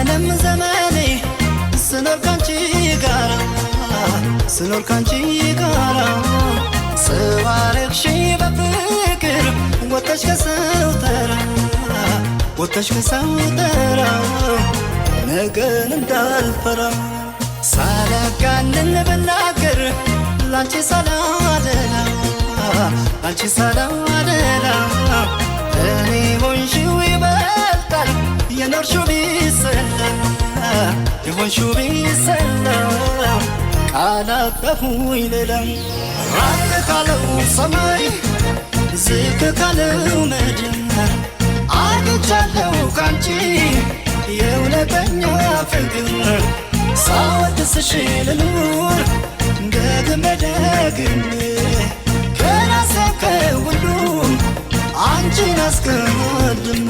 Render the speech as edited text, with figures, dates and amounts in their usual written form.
ዘመንም ዘመኔ ስኖር ካንቺ ጋራ፣ ስኖር ካንቺ ጋራ። ሰው አረግሽኝ በፍቅር ወጥተሽ ከሰው ተራ፣ ወጥተሽ ከሰው ተራ፣ ነገን እንዳልፈራ። ሳላጋንን ብናገር ላንቺ ሳላደላ፣ ላንቺ ሳላደላ፣ እኔ ሆንሽው ይበልጣል የኖርሽው ቢሰላ፣ የሆንሽው ቢሰላ። ቃላጠፉኝ ሌላ። ራቅ ካለው ሰማይ ዝቅ ካለው ምድር አግኝቻለሁ ካንቺ የእውነተኛ ፍቅር። ሳወድስሽ ልኑር ደግሜ ደግሜ፣ ከራሴ ከሁሉም አንቺን አስቀድሜ።